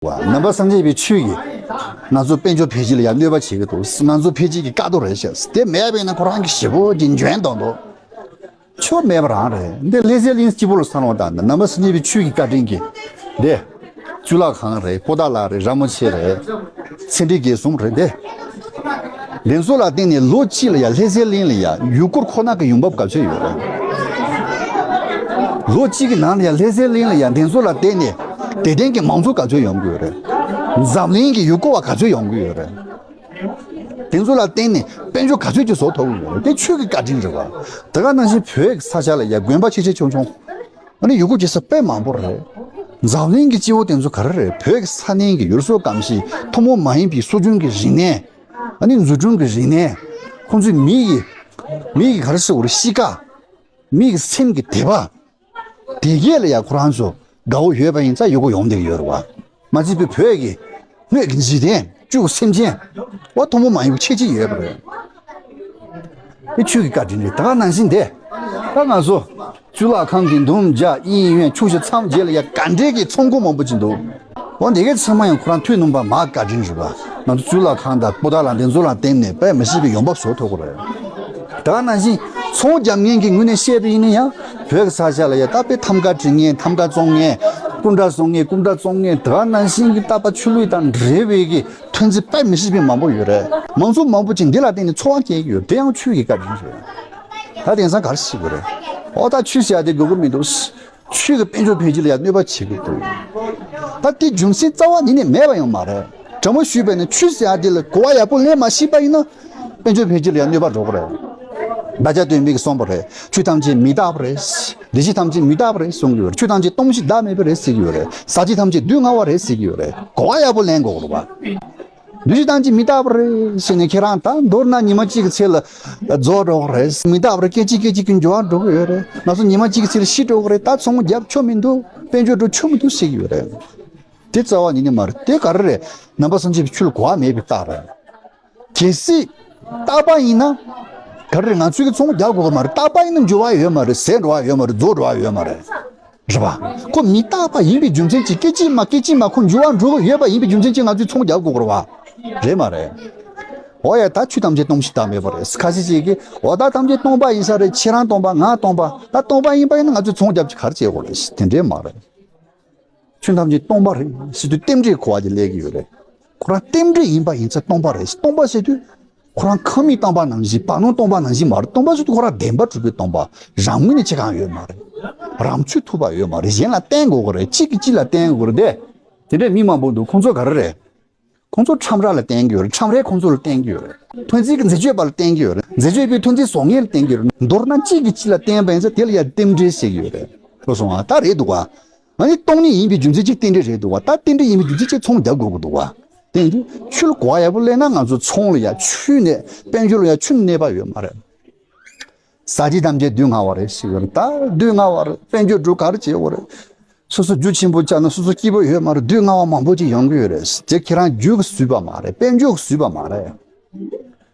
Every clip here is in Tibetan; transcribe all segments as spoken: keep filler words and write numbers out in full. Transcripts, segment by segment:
བ། ནང་པ་སངས་རྒྱས་པའི་ཆོས་ཀྱིས་ང་ཚོ་དཔལ་འབྱོར་འཕེལ་རྒྱས་ལ་ཡང་གནོད་པ་བྱེད་ཀྱི་འདུག་ང་ཚོ་འཕེལ་རྒྱས་ཀྱི་བཀག་རྡོ་རེད་ཤག་དེ་མེད་པ་ཡིན་ན་ཁོ་རང་གི་ཞེ་པོ་ཅིག་འཇོན་ཏོང་ཏོ། ཆོ་མེད་པ་རང་རེད། འདི་ལྷ་སའི་གླིང་སྐྱིད་པོ་ལ་ས་ལོང་དང་ནང་པ་སངས་རྒྱས་པའི་ཆོས་ཀྱི་བཀའ་དྲིན་གྱིས་འདི། གཙུག་ལག་ཁང་རེད། པོ་ཏཱ་ལ་རེད། ར་མོ་ཆེ་རེད། ཚེ་འདྲེ་བརྒྱད་གསུམ་རེད་འདི། འདི་ཚོ་ལ་བརྟེན་ནས་ལོ་གཅིག་ལ་ཡ་ལྷ་སའི་གླིང་ལ་ཡ་ཡུལ་སྐོར་ཁོ་ན་གི་ཡོང་འབབ་ག་ཚོད་ཡོད་རེད། ལོ་གཅིག་གི་ནང་ལ་ཡ་ལྷ་སའི་གླིང་ལ་ཡ་འདི་ཚོ་ལ་བརྟེན་ནས་དད་ལྡན་གྱི་མང་ཚོགས་ག་ཚོད་ཡོང་གི་ཡོད་རེད། འཛམ་གླིང་གི་ཡུལ་སྐོར་བ་ག་ཚོད་ཡོང་གི་ཡོད་རེད། དེ་ཚོ་ལ་བརྟེན་ནས་དཔལ་འབྱོར་ག་ཚོད་ཅིག་བཟོ་ཐུབ་ཀྱི་ཡོད་རེད། དེ་ཆོས་ཀྱི་བཀའ་དྲིན་རེད་བ། དེ་ག་ནང་བཞིན་བོད་ཀྱི་ས་ཆ་ལ་ཡ་དགོན་པ་ཆེ་ཆེ་ཆུང་ཆུང་། ཨ་ནི་ཡུལ་སྐོར་བྱེད་ས་དཔེ་མང་པོ་རེད། འཛམ་གླིང་གི་སྤྱི་བོ་དེ་ཚོ་ག་རེ་རེད། བོད་ཀྱི་ས་གནས་ཀྱི་ཡུལ་སྲོལ་གོམས་གཤིས་ཐུན་མོང་མ་ཡིན་པའི་སྲོལ་རྒྱུན་གྱི་རིག་གནས། ཨ་ནི་འཛུགས་སྐྲུན་གྱི་རིག་གནས། ཁོང་ཚོའི་མི་ཡི་མི་ཡི་ག་རེ་ཟེར་དགོས་རེད། གཤིས་ཀ་མི་ཡི་སེམས་ཀྱི་དད་པ། དེ་གས་ལ་ཡ་ཁོ་རང་ཚོ་དགའ་བོ་ཡོད་པ་ཡིན་ཙང་ཡག་པོ་ཡོང་བསྡད་ཀྱི་ཡོད་རེད་བ། མ་གཞི་བོད་ཀྱི་དངོས་ཀྱི་འཇིག་རྟེན་བཅུ་སེམས་ཅན་བ་ཐུན་མོང་མ་ཡིན་པ་ཆེ་ཆེ་ཡོད་པ་རེད། དེ་ཆོས་ཀྱི་བཀའ་དྲིན་རེད། ད་ག་ནང་བཞིན་དེ་ད་ང་ཚོ་གཙུག་ལག་ཁང་གི་འདུམ་བྱ་ཨིན་ཡོན་ཆུ་བཞི་མཚམས་བརྒྱད་ལ་ཡ་ག་འདྲས་ཀྱི་ཚོང་ཁང་མང་པོ་ཅིག་འདུག་འོ་འདི་གའི་ཚང་མ་ཡང་ཁོ་རང་ཐུགས་སྣང་བ་མ་བཀའ་དྲིན་རེད་བ། ང་ཚོ་གཙུག་ལག་ཁང་དང་པོ་ཏཱ་ལ་འདི་ཚོ་ལ་བརྟེན་ནས་དཔེ་མི་སྲིད་པའི་ཡོང་འབབ་བཟོ་ཐུབ་ཀྱི་རེད། དེ་ག་ནང་བཞིན་ཚོང་རྒྱག་མཁན་གྱི་ངོས་ནས་བཤད་པ་ཡིན་ན་ཡང་བོད་ཀྱི་ས་ཆ་ལ་ཡ་ད་དཔེ་ཐམ་ག་བྲི་མཁན་ཐམ་ག་བཙོང་མཁན་སྐུ་འདྲ་བཟོ་མཁན་སྐུ་འདྲ་བཙོང་མཁན་དེ་ག་ནང་བཞིན་གྱི་ད་པ་ཆོས་ལུགས་དང་འབྲེལ་བའི་གི་ཐོན་རྫས་དཔེ་མི་སྲིད་པའི་མང་པོ་ཡོད་རེད། མང་ཚོགས་མང་པོ་ཅིག་འདི་ལ་བརྟེན་ནས་འཚོ་བ་སྐྱེལ་གྱི་ཡོད། དེ་ཡང་ཆོས་ཀྱི་བཀའ་དྲིན་རེད། ད་དེང་སང་ག་རེ་བྱེད་དགོས་རེད། ཨོ་ད་ཆོས་ཟེར་ཡ་དེ་དགོས་ཀྱི་མི་འདུག་ཆོས་ཀྱི་དཔལ་འབྱོར་འཕེལ་རྒྱས་ལ་ཡང་གནོད་པ་བྱེད་ཀྱི་འདུག་ད་དེ་རྒྱུ་མཚན་རྩ་བ་ཉིད་ནས་མེད་པ་ཡང་མ་རེད། དྲང་མོ་ཞུས་པ་ཡིན་ན་ཆོས་ཟེར་ཡ་དེ་ལ་གོ་བ་ཡག་པོ་ལེན་མ་ཤེས་པ་ཡིན་ན་དཔལ་འབྱོར་འཕེལ་རྒྱས་ལ་ཡང་གནོད་པ་འགྲོ་གི་རེད། བདག་ཅག་སྟོན་པས་གསུངས་པ་རེད། ཆོས་ཐམས་ཅད་མི་རྟག་པ་རེད། བདེ་གཤེགས་ཐམས་ཅད་མི་རྟག་པ་རེད་གསུང་གི་ཡོད་རེད། ཆོས་ཐམས་ཅད་སྟོང་ཞིང་བདག་མེད་པ་རེད་ཟེར་གྱི་ཡོད་རེད། ཟག་བཅས་ཐམས་ཅད་སྡུག་བསྔལ་བ་རེད་ཟེར་གྱི་ཡོད་རེད། གོ་བ་ཡག་པོ་ལེན་དགོས་རེད་བ། བདེ་གཤེགས་ཐམས་ཅད་མི་རྟག་པ་རེད་ཟེར་ནས་ཁྱེད་རང་ད་མདོར་ན་ཉི་མ་གཅིག་གི་ཚེ་ལ་རྫོགས་འགྲོ་གི་རེད། མི་རྟག་པ་རེད། སྐད་ཅིག་སྐད་ཅིག་གི་འགྱུར་བ་འགྲོ་གི་ཡོད་རེད། ང་ཚོ་ཉི་མ་གཅིག་གི་ཚེ་ལ་ཤི་འགྲོ་གི་རེད། ད་ཚོང་རྒྱབ་ཆོ་མི་འདུག་དཔལ་འབྱོར་འགྲོ་ཆོ་མི་འདུག་ཟེར་གྱི་ཡོད་རེད། དེ་རྩ་བ་ཉིད་ནས་མ་རེད། དེ་ག་རེ་རེད། ནང་པ་སངས་རྒྱས་པའི་ཆོས་ལ་གོ་བ་མེད་པའི་རྟགས་རེད། གལ་སྲིད་རྟག་པ་ཡིན་ན་ག་རེ་རེད། ང་ཚོས་ཀྱི་ཚོང་རྒྱག་དགོས་ཀྱི་མ་རེད། རྟག་པ་ཡིན་ན་འགྱུར་བ་ཡོད་མ་རེད། ཟད་འགྲོ་བ་ཡོད་མ་རེད། རྫོགས་འགྲོ་བ་ཡོད་མ་རེད། རེད་པ། ཁོ་མི་རྟག་པ་ཡིན་པའི་རྒྱུ་མཚན་གྱིས་སྐད་ཅིག་མ་སྐད་ཅིག་མ་ཁོ་འགྱུར་བ་འགྲོ་གི་ཡོད་པ་ཡིན་པའི་རྒྱུ་མཚན་གྱིས་ང་ཚོས་ཚོང་རྒྱག་དགོས་ཀྱི་རེད་པ། རེད་མ་རེད། འོ་ཡ་ད་ཆོས་ཐམས་ཅད་སྟོང་ཞིང་བདག་མེད་པ་རེད། ཁ་ཤས་ཤིག་གིས་འོ་ད་ཐམས་ཅད་སྟོང་པ་ཡིན་ས་རེད། ཁྱེད་རང་སྟོང་པ་ང་སྟོང་པ། ད་སྟོང་པ་ཡིན་པ་ཡིན་ན་ང་ཚོས་ཚོང་རྒྱབ་ཀྱི་ག་རེ་བྱེད་དགོས་རེད། དེ་འདྲས་མ་རེད། ཆོས་ཐམས་ཅད་སྟོང་པ་རེད་ཟེར་དུས་རྟེན་འབྲེལ་གོ་བ་དེ་སླེབས་ཀྱི་ཡོད་རེད། ཁོ་རང་རྟེན་འབྲེལ་ཡིན་པ་ཡིན་ཙང་སྟོང་པ་རེད། སྟོང་པ་ཟེར་དུས་ཁོ་རང་ཁ་མིག་སྟོང་པ་ནང་བཞིན་བར་སྣང་སྟོང་པ་ནང་བཞིན་མ་རེད། སྟོང་པ་ཟེར་དུས་ཁོ་རང་བདེན་པ་གྲུབ་པའི་སྟོང་པ། རང་ངོས་ནས་ཆེ་གང་ཡོད་མ་རེད། རང་ཚོད་ཐུབ་པ་ཡོད་མ་རེད། གཞན་ལ་བརྟེན་དགོས་ཀྱི་རེད། གཅིག་གིས་གཅིག་ལ་བརྟེན་དགོས་ཀྱི་རེད། དེ་དེ་འདྲའི་མི་མང་པོ་འདུག་ཁོང་ཚོ་ག་རེ་རེད། ཁོང་ཚོ་ཁྲམ་ར་ལ་བརྟེན་གྱི་ཡོད་རེད། ཁྲམ་རས་ཁོང་ཚོ་ལ་བརྟེན་གྱི་ཡོད་རེད། ཐོན་རྫས་ཀྱི་འཛད་སྤྱོད་པ་ལ་བརྟེན་གྱི་ཡོད་རེད། འཛད་སྤྱོད་པའི་ཐོན་རྫས་བཟོ་མཁན་ལ་བརྟེན་གྱི་ཡོད་རེད། མདོར་ན་གཅིག་གིས་གཅིག་ལ་བརྟེན་པ་ཡིན་ཙང་དེ་ལ་ཡ་རྟེན་འབྲེལ་ཟེར་གྱི་ཡོད་རེད། ལོ་སོང་ང་ད་རེད་འདུག་ག་ང་ནི་སྟོང་ཉིད་ཡིན་པའི་རྒྱུ་མཚན་གྱིས་རྟེན་འབྲེལ་རེད་འདུག་ག་ད་རྟེན་འབྲེལ་ཡིན་པའི་རྒྱུ་མཚན་གྱིས་ཚོང་རྒྱག་དགོས་ཀྱི་འདུག་ག་དེ་ཡིན་དུས་ཆོས་ལ་གོ་བ་ཡག་པོ་སླེབས་ན་ང་ཚོ་ཚོང་ལ་ཡ་ཆོས་ནས་དཔལ་འབྱོར་ལ་ཡ་ཆུ་གནས་པ་ཡོད་མ་རེད། ཟག་བཅས་ཐམས་ཅད་སྡུག་བསྔལ་བ་རེད་ཟེར་གྱི་ཡོད་རེད། ད་སྡུག་བསྔལ་བ་རེད། དཔལ་འབྱོར་འགྲོ་ག་རེ་བྱེད་དགོས་རེད། སོ་སོ་རྒྱུ་ཆེན་པོ་བཅག་ན་སོ་སོ་སྐྱིད་པོ་ཡོད་མ་རེད། སྡུག་བསྔལ་བ་མང་པོ་ཅིག་ཡོང་གི་ཡོད་རེད། དེ་ཁྱེད་རང་རྒྱུ་གིས་བཟོས་པ་མ་རེད། དཔལ་འབྱོར་གྱིས་བཟོས་པ་མ་རེད།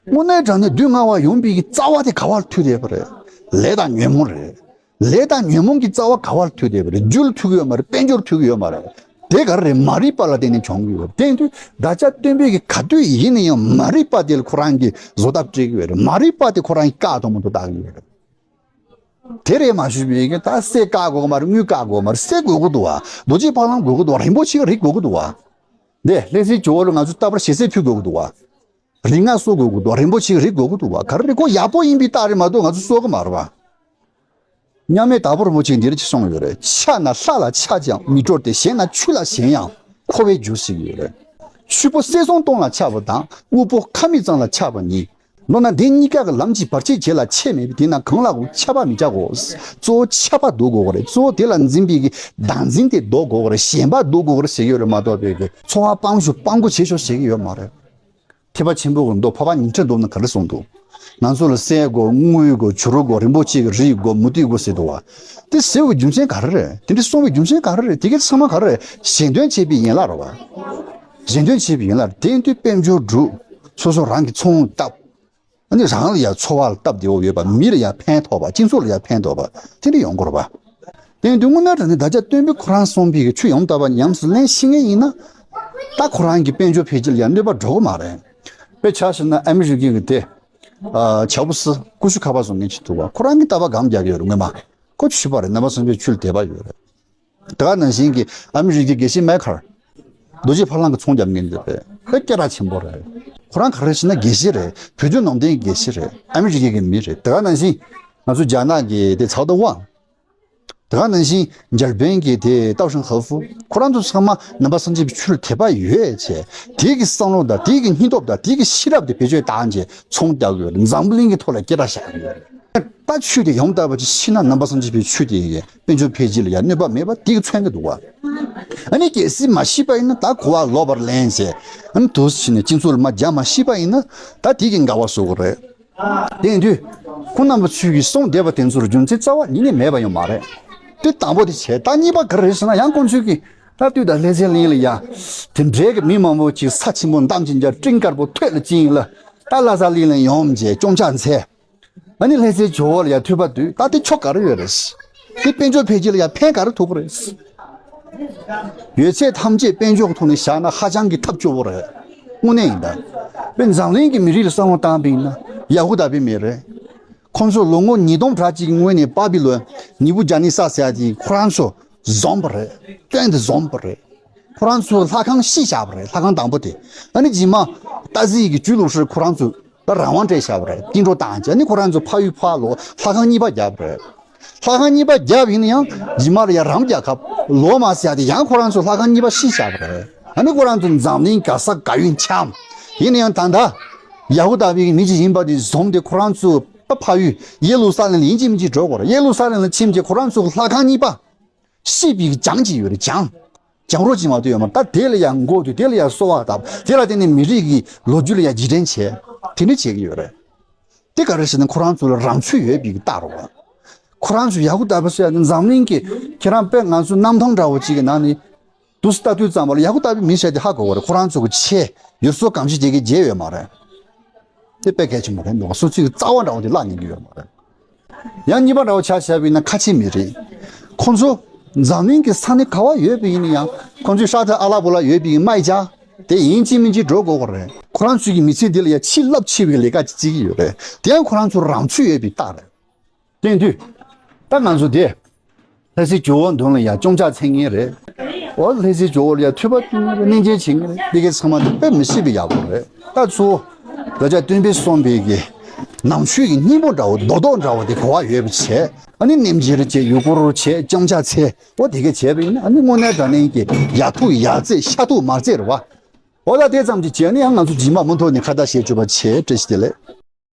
དངོས་གནས་དྲང་གནས་སྡུག་བསྔལ་བ་ཡོང་བའི་གི་རྩ་བ་དེ་ག་བར་ཐུག་བསྡད་པ་རེད། ལས་དང་ཉོན་མོངས་རེད། ལས་དང་ཉོན་མོངས་ཀྱི་རྩ་བ་ག་བར་ཐུག་བསྡད་པ་རེད། རྒྱུ་ལ་ཐུག་གི་ཡོད་མ་རེད། དཔལ་འབྱོར་ཐུག་གི་ཡོད་མ་རེད། དེ་ག་རེ་རེད། མ་རིག་པ་ལ་བརྟེན་ནས་བྱུང་གི་ཡོད་རེད། དེ་ཡིན་དུས་བདག་ཅག་སྟོན་པས་གི་ག་དུས་ཡིན་ན་ཡང་མ་རིག་པ་དེ་ལ་ཁོ་རང་གིས་བཟོ་ལྟ་སྤྲད་ཀྱི་ཡོད་རེད། མ་རིག་པ་དེ་ཁོ་རང་གིས་བཀག་ཐུབ་མི་ཐུབ་བལྟ་གི་ཡོད་རེད། དེ་རེད་མ་ཞུས་པའི་གི་ད་གསེར་བཀག་དགོས་ཀྱི་མ་རེད། དངུལ་བཀག་དགོས་ཀྱི་མ་རེད། གསེར་དགོས་ཀྱི་འདུག་བ། རྡོ་རྗེ་ཕ་ལམ་དགོས་ཀྱི་འདུག་བ། རིན་པོ་ཆེ་གི་རིགས་དགོས་ཀྱི་འདུག་བ། འདི་ལྷ་སའི་ཇོ་བོ་ལ་ང་ཚོ་རྟག་པར་ཞལ་ཟས་ཕུལ་དགོས་ཀྱི་འདུག་བ། རིགས་ལྔ་གསོ་དགོས་ཀྱི་འདུག་བ། རིན་པོ་ཆེ་གི་རིགས་དགོས་ཀྱི་འདུག་བ། ག་རེ་རེད། ཁོ་ཡག་པོ་ཡིན་པའི་རྟགས་རེད་མ་གཏོགས་ང་ཚོ་གསོ་གི་མ་རེད་བ། མཉམ་མེད་དྭགས་པོ་རིན་པོ་ཆེས་འདི་རེད་ཅེས་གསུངས་ཡོད་རེད། ཕྱག་ན་ལྷ་ལ་ཕྱག་ཀྱང་མི་སྤྲོ་སྟེ། ཞེན་ན་ཆུ་ལ་ཞེན་ཡང་འཁོར་བའི་རྒྱུ་ཟེར་གྱི་ཡོད་རེད། ཆུ་བོ་སེར་གསུམ་སྟོང་ལ་ཆགས་པ་དང་དབུལ་པོ་ཁ་མིག་ཙམ་ལ་ཆགས་པ་གཉིས། མདོར་ན་འདི་གཉིས་ཀ་གི་ལམ་གྱི་བར་ཆད་བྱེད་ལ་ཆད་མེད་པས། དེས་ན་གང་ལ་གང་འཚམ་མི་བྱ་དགོས། གཙོ་བོ་འཚམ་པ་བཟློག་དགོས་རེད། གཙོ་བོ་དེ་ལ་འཛིན་པའི་གི་བདག་འཛིན་དེ་བཟློག་དགོས་རེད། ཞེན་པ་བཟློག་དགོས་རེད་ཟེར་གྱི་ཡོད་རེད་མ་གཏོགས་པའི་གི་འཚོ་བ་སྤང་ཤོག་སྤང་དགོས་བྱེད་ཤོག་ཟེར་གྱི་ཡོད་མ་རེད། ཐེག་པ་ཆེན་པོ་གི་མདོ་འཕགས་པ་ཉི་ཁྲི་བསྡོམས་ན་ག་རེ་གསུངས་འདུག་ང་ཚོ་ལ་གསེར་དགོས། དངུལ་དགོས། བྱུ་རུ་དགོས། རིན་པོ་ཆེ་གི་རིགས་དགོས། མུ་ཏིག་དགོས་ཟེར་འདུག་བ། དེ་ཟེར་བའི་རྒྱུ་མཚན་ག་རེ་རེད། དེ་འདྲ་གསུང་བའི་རྒྱུ་མཚན་ག་རེ་རེད། དེ་གའི་ཚང་མ་ག་རེ་རེད། གཞན་དོན་བྱེད་པའི་ཡན་ལག་རེད་བ། གཞན་དོན་བྱེད་པའི་ཡན་ལག་རེད། དེ་ཡིན་དུས་དཔལ་འབྱོར་སྒྲུབ། སོ་སོ་རང་གི་ཚོང་བཏབ། ཨ་ནི་རང་ལ་ཡང་འཚོ་བ་ལ་སྟབས་བདེ་བོ་ཡོད་པ། མི་ལ་ཡང་ཕན་ཐོགས་པ། སྤྱི་ཚོགས་ལ་ཡང་ཕན་ཐོགས་པ། དེ་འདྲ་ཡོང་དགོས་རེད་བ། དེ་ཡིན་དུས་དངོས་གནས་དྲང་གནས་བདག་ཅག་སྟོན་པས་ཁོ་རང་གསུངས་པའི་ཆོས་ཡོངས་དག་པ་ཉམས་སུ་ལེན་ཤེས་མཁན་ཡིན་ན། ད་ཁོ་རང་གི་དཔལ་འབྱོར་འཕེལ་རྒྱས་ལ་ཡང་གནོད་པ་འགྲོ་གི་མ་རེད། དཔེ་ཆ་བཞག་ན་ཨ་མི་རི་ཀའི་གི་དེ། ཨ་ཆབ་སྲིད་ཀུ་ཤུ་ཁ་པར་བཟོ་མཁན་ཅིག་འདུག་བ། ཁོ་རང་གི་ལྟ་བ་སྒམ་རྒྱག་གི་ཡོད་རེད། སྔོན་མ་ཁོ་ཆོས་པ་རེད། ནང་པ་སངས་རྒྱས་ཆོས་ལ་དད་པ་ཡོད་རེད། དེ་ག་ནང་བཞིན་གྱི་ཨ་མི་རི་ཀའི་དགེ་བཤེས་མེ་ཁར། རྡོ་རྗེ་ཕ་ལང་གི་ཚོང་རྒྱག་མཁན་འདི་རེད། དཔེ་སྐད་གྲགས་ཆེན་པོ་རེད། ཁོ་རང་ག་རེ་ཟེར་ན་དགེ་བཤེས་རེད། བོད་དོན་ནང་བསྟན་གྱི་དགེ་བཤེས་རེད། ཨ་མི་རི་ཀའི་གི་མི་རེད། དེ་ག་ནང་བཞིན་ང་ཚོ་རྒྱ་ནག་གི་དེ་ཚའོ་ཏེ་ཝང་། དེ་ག་ནང་བཞིན་འཇར་པན་གྱི་དེ་ཏའོ་ཧྲན་ཧེ་ཧྥུ། ཁོ་རང་ཚོ་ཚང་མ་ནང་པ་སངས་རྒྱས་པའི་ཆོས་ལ་དད་པ་ཡོད་བྱས། དེ་གི་བསམ་བློ་དང་དེ་གི་སྙིང་སྟོབས་དང་དེ་གི་ཤེས་རབ་དེ་བེད་སྤྱོད་བཏང་བྱས་ཚོང་རྒྱག་གི་ཡོད་རེད། འཛམ་བུ་གླིང་གི་ཐོག་ལ་སྐད་གྲགས་བཞག་གི་ཡོད་རེད། ད་ཆོས་དེ་ཡོངས་དག་པ་ཅིག་ཤེས་ན་ནང་པ་སངས་རྒྱས་པའི་ཆོས་དེ་ཡི་དཔལ་འབྱོར་འཕེལ་རྒྱས་ལ་ཡང་གནོད་པ་མེད་པ་དེ་གི་མཚོན་གྱི་འདུག་བ། ཨ་ནི་གལ་སྲིད་མ་ཤེས་པ་ཡིན་ན་ད་གོ་བ་ལོག་པར་ལེན་བྱས། ཨ་ནི་དུ་ཕྱིན་ནས་སྤྱི་ཚོགས་ལ་མ་རྒྱག་མ་ཤེས་པ་ཡིན་ན་ད་དེ་གི་འགལ་བ་བཟོ་གི་རེད། དེ་ཡིན་དུས་ཁོང་རྣམ་པ་ཚོས་ཀྱི་གསུངས་བསྡད་པ་དེ་ཚོར་རྒྱུ་མཚན་རྩ་བ་ཉིད་ནས་མེད་པ་ཡོད་མ་རེད། དེ་དང་པོ་དེ་བྱས། ད་གཉིས་པ་ག་རེ་རེད་ཟེར་ན་ཡང་ཁོང་ཚོས་ཀྱི་ད་དུས་ད་ལྷ་སའི་གླིང་ལ་ཡ་དེ་འདྲའི་གི་མི་མང་པོ་ཅིག་ས་ཆེན་པོ་འདམ་གྱི་འཇའ་སྤྲིན་དཀར་པོ་ཐོད་ལ་བཅིངས་ལ་ད་ལྷ་ས་གླིང་ལ་ཡོང་བྱས་སྐྱོང་ཕྱག་འཚལ། ཨ་ནི་ལྷ་སའི་ཇོ་བོ་ལ་ཡ་ཐོས་པ་དུས་ད་དེ་ཆོ་ག་རེ་ཡོད་རེད། དེ་དཔལ་འབྱོར་འཕེལ་རྒྱས་ལ་ཡ་ཕན་ག་རེ་ཐོགས་ཀྱི་རེད། ཡོད་ཚད་ཐམས་ཅད་དཔལ་འབྱོར་གྱི་ཐོག་ནས་བཞག་ན་ཧ་ཅང་གི་ཐབས་སྐྱོ་བོ་རེད། དངོས་གནས་ཡིན་ད། དཔེ་འཛམ་གླིང་གི་མི་རིགས་ལ་བསམ་བློ་བཏང་བ་ཡིན་ན་ཡ་ཧུ་དཱ་པའི་མི་རེད། ཁོང་ཚོ་ལོ་ངོ་ཉིས་སྟོང་གྲངས་ཅིག་གི་སྔོན་ནས་པ་བི་ལོན་ནི་བུ་ཇ་ནི་ས་ཟེར་ཡ་དེ་ཁོ་རང་ཚོ་བཟུང་བ་རེད། བཙོན་དུ་བཟུང་བ་རེད། ཁོ་རང་ཚོ་ལྷ་ཁང་བཤིག་བཞག་པ་རེད། ལྷ་ཁང་དང་པོ་དེ། ཨ་ནི་རྗེས་མ་ཏཱ་ཟི་ཡི་གི་ཇུས་ལུགས་སྲོལ་ཁོ་རང་ཚོ་ད་རང་དབང་སྤྲད་བཞག་པ་རེད། བཅིངས་འགྲོལ་བཏང་བྱས། ཨ་ནི་ཁོ་རང་ཚོ་ཕ་ཡུལ་ཕར་ལོག་ལྷ་ཁང་གཉིས་པ་བརྒྱབ་པ་རེད། ལྷ་ཁང་གཉིས་པ་བརྒྱབ་ཡིན་ན་ཡང་རྗེས་མ་ལ་ཡང་རང་རྒྱལ་ཁབ་ལོ་མ་ཟེར་ཡ་དེ་ཡང་ཁོ་རང་ཚོ་ལྷ་ཁང་གཉིས་པ་བཤིག་བཞག་པ་རེད། ཨ་ནི་ཁོ་རང་ཚོ་འཛམ་གླིང་ག་ས་ག་ཡུལ་འཁྱམས། ཡིན་ན་ཡང་ད་ལྟ་ཡ་ཧུ་དཱ་པའི་མི་ཅིག་ཡིན་པ་དེ་བཟུང་སྟེ་ཁོ་རང་ཚོ་ད་ཕ་ཡུལ་ཡེ་རུ་ས་ལེམ་ལ་ཡིན་གཅིག་མིན་གཅིག་འགྲོ་དགོས་རེད། ཡེ་རུ་ས་ལེམ་ལ་ཕྱིན་བྱས་ཁོ་རང་ཚོ་ལྷ་ཁང་གཉིས་པ་བཤིག་པའི་གྱང་ཅིག་ཡོད་རེད། གྱང་། གྱང་རོ་ཅིག་མ་གཏོགས་ཡོད་མ་རེད། ད་དེ་ལ་ཡང་མགོ་བཏུད། དེ་ལ་ཡང་གསོལ་བ་བཏབ། དེ་ལ་བརྟེན་ནས་མི་རིགས་ཀྱི་ལོ་རྒྱུས་ལ་ཡང་རྗེས་དྲན་བྱས། དེ་འདྲ་བྱེད་ཀྱི་ཡོད་རེད། དེ་ག་རེ་ཟེར་ན་ཁོ་རང་ཚོ་ལ་རང་ཚུགས་ཡོད་པའི་རྟགས་རེད་བ། ཁོ་རང་ཚོ་ཡ་ཧུ་དཱ་པ་ཟེར་ཡ་དེ་འཛམ་གླིང་གི་ཁྱེད་རང་དཔེ་ང་ཚོ་གནམ་ཐང་འདྲ་བོ་ཅིག་གི་ནང་ནས་དུས་སུ་ལྟ་དུས་ཙམ་པ་ལ་ཡ་ཧུ་དཱ་པའི་མི་ཟེར་དེ་ཧ་གོ་བ་རེད། ཁོ་རང་ཚོ་གི་ཆེ་ཡུལ་སྲོལ་གང་ཅི་དེ་གའི་བརྗེད་ཡོད་མ་རེད། དེ་དཔེ་གལ་ཆེན་པོ་རེད་འདུག་སོ་སོའི་རྩ་བ་འདྲ་བོ་དེ་བརླག་ཉན་གྱི་ཡོད་མ་རེད། ཡང་གཉིས་པ་འདྲ་བོ་ཆ་བཞག་པ་ཡིན་ན་ཁ་ཆེ་མི་རིགས། ཁོང་ཚོ་འཛམ་གླིང་གི་ས་གནས་ག་བ་ཡོད་པ་ཡིན་ན་ཡང་ཁོང་ཚོའི་ཤར་ཐའི་ཨ་ལ་པོ་ལ་ཡོད་པའི་སྨད་ཆ་དེ་ཡིན་གཅིག་མིན་གཅིག་འགྲོ་དགོས་པ་རེད། ཁོ་རང་ཚོའི་གི་མི་ཚེ་འདི་ལ་ཡང་ཆེས་རླབས་ཆེ་བའི་ལས་ཀ་ཅིག་བྱེད་ཀྱི་ཡོད་རེད། དེ་ཡང་ཁོ་རང་ཚོ་རང་ཚུགས་ཡོད་པའི་རྟགས་རེད། དེ་ཡིན་དུས་ད་ང་ཚོ་དེ་ལྷ་སའི་ཇོ་བོ་མདུན་ལ་ཡང་སྐྱོང་ཕྱག་འཚལ་མཁན་རེད། འོ་ལྷ་སའི་ཇོ་བོ་ལ་ཡང་ཐོས་པ་སྐྱོང་མཁན་རེད། སྙིང་རྗེ་བྱེད་མཁན་རེད། དེ་གའི་ཚང་མ་དེ་དཔེ་མི་སྲིད་པའི་ཡག་པོ་རེད། ད་གཙོ་བོ་བདག་ཅག་སྟོན་པས་གསུངས་པའི་གི་ནང་ཆོས་ཀྱི་སྙིང་པོ་འདྲ་བོ་རྡོག་རྡོག་འདྲ་བོ་དེ་གོ་བ་ཡོད་པ་བྱས། ཨ་ནི་རྣལ་འབྱོར་བྱས། ཡུལ་སྐོར་བྱས། སྐྱོང་ཕྱག་འཚལ། འོ་དེ་ག་བྱས་པ་ཡིན་ན་ཨ་ནི་དངོས་གནས་དྲང་གནས་ཀྱི་ཡ་ཐུག་ཡ་རྩེ་ཤ་ཐུག་མ་རྩེ་རེད་བ། འོ་ད་དེ་ཙམ་གྱིས་བྱས་ནས་ཡང་ང་ཚོ་རྗེས་མ་མུ་མཐུད་ནས་ཁ་བརྡ་བྱེད་བཅུག་པ་བྱས། བཀྲ་ཤིས་བདེ་ལེགས།